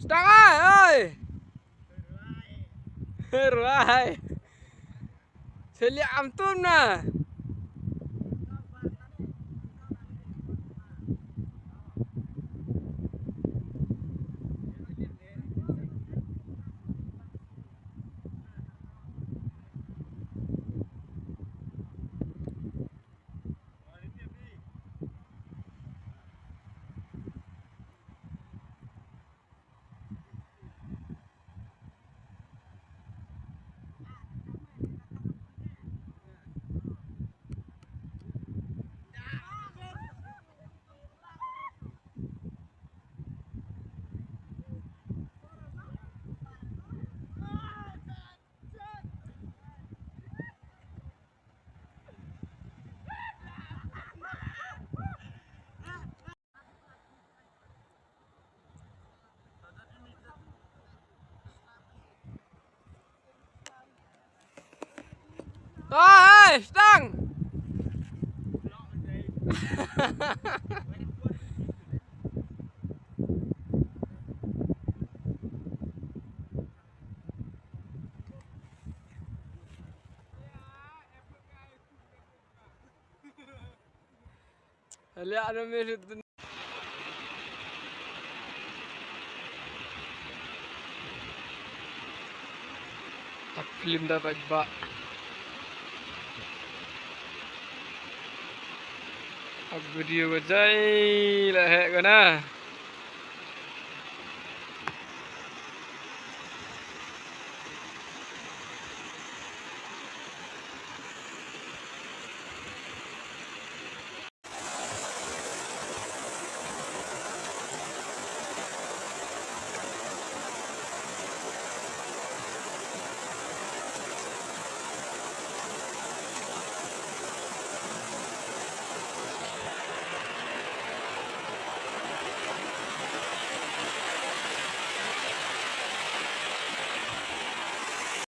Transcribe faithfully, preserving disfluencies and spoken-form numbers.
Stang ai, oi. Ruai. Selia am tum na. Oi, stang. Alia, ano, me, ak film da baj ba. Ak video ba jai la he ko na.